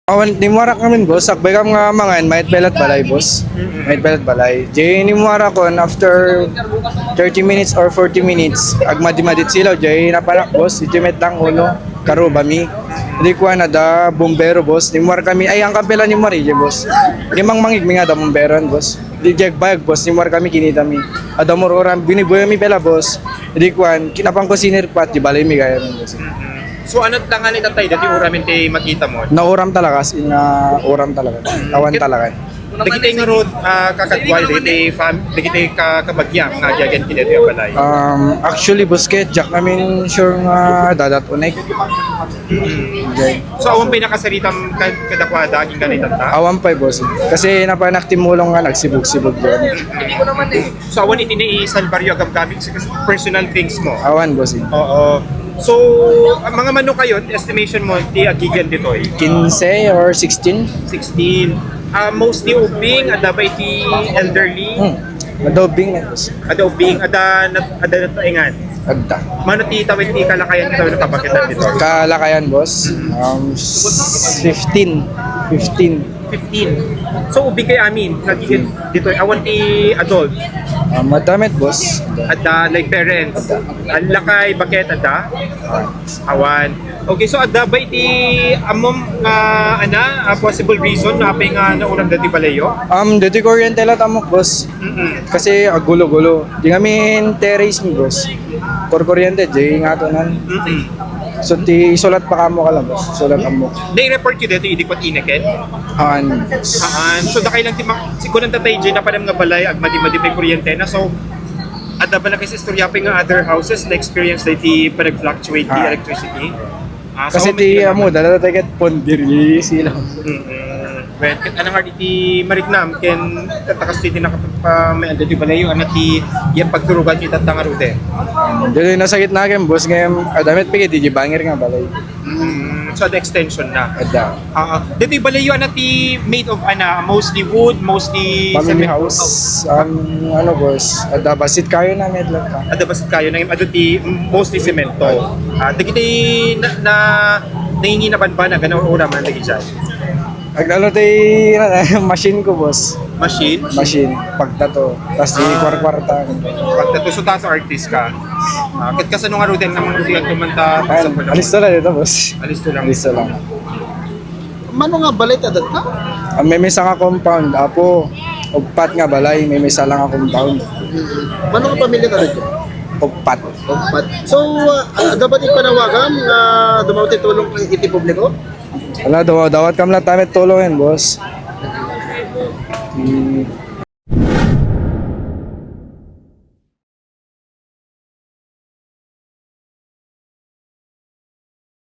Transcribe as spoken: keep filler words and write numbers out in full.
Awan, nimmuarak ngamin, boss. Sakbay kam nga mangan, mayat pay la't balay, boss. Mayat pay la't balay. Jay, nimmuarakon, after thirty minutes or forty minutes, agmadi-madit silaw, jay, napanak, boss. Iti met lang uno, karubami. Di kuan, adda bombero, boss. Nimmuar kami, ay, ang kapela nimmuar, jay, boss. Di mangmangig mi nga adda bombero, boss. Di jay agbayag, boss. Nimmuar kami, kinita mi. Adda mur-uram, binibuya mi pela, boss. Di kuan, kinapang ko sinirpat, di balay mi gaya, boss. So, ano tangali tatay, dati uram ti makita mo? Nauram talaga, as in, ah, uram talaga. Awan talaga. Dagiti ngarud, ah, kakaduay, dagiti fam-, dagiti ka-, kabagiang nga agiagen ti daytoy a balay. Um, actually, boss, ket diak ngamin sure nga dadat unek. Okay. So, awan pay nakasaritam kad-, kadakuada, agingga dayta? Awan pay, boss. Kasi napanak ti mulong nga nagsibug-sibug diay. So, awan iti naisalbaryo a gamgamit, personal things mo? Awan, boss. Oo. So, ang mga mano kayo, estimation mo, ti agigen ditoy? Quince or sixteen? Sixteen. Ah, mostly ubing, adda ba iti elderly? Hmm. Adda ubing, boss. Adda ubing, adda nat-, adda nataengan? Adda. Mano ti tawid ti kalakayan, ti tawid ti kabaketan ditoy? Kalakayan, boss? Mm. Um, s-, fifteen. Fifteen. Fifteen. So, ubing kay amin, nagiging ditoy, awan ti adult. Ah, madamit, boss. Adda, like, parents. Adda. Lakay, baket, adda? Ah. Awan. Okay, so adda ba iti ammom nga, ana, ah, possible reason nga apay nga nauram dati balayo? Um, dati kuryente la tamok, boss. Mm-mm. Kasi agulo-gulo. Di ngamin terrace mi, boss. Kurkuryente, di nga to nan. Mm-mm. So, ti sulat pa kamo ka lang, boss. Sulat ammo. Nai-report yu dito, idi ko tineken? Haan. Haan. So, dakay lang ti ma-, si kunan tatay Jay, napadam nga balay, agmadi-madi pay kuryente na. So, adda ba na kasi istorya pa nga other houses na experience na iti panag-fluctuate ti Ah. electricity? Ah, Kasi so, ti, may amo, dala tayo ket ponderisi lang. Mm-mm. Well, ket anang hard iti mariknam, ken katakas ti nakapagpamay-, anda ti balayo, ana ti, yan pagturugan ti tatta nga rute. Dili nasakit na akin, boss, ngayon, adamit pigit, di bangir nga balay. Mm, so, the extension na. Adda. Ah, ah. Dito'y balayo, ana ti made of, ana, mostly wood, mostly Family cement? House, um, ano, boss, adda basit kayo na, may lang ka. Adda basit kayo na, adu ti mostly semento. Ah, dagiti na, na, nanginginabanbana, gana ura man, dagiti dyan. Agdalo ti, machine ko, boss. Machine? Machine, pagtato. Tas di Ah. kwarkwarta. Pagtato, so, taas artist ka. Ah, ket kasano nga ruten nga mga rudian tumanta? Ayan, alisto lang dito, boss. Alisto lang. Alisto lang. Mano nga balay ta datta? Ah, may misa nga compound, apo. Ugpat nga balay, may misa lang nga compound. Mano nga pamilya ta datta? Ugpat. Ugpat. So, ah, dapat ipanawagan nga dumaw ti tulong iti publiko? Wala, daw-, dawat kam lang tamit tulong yan, boss. Hmm.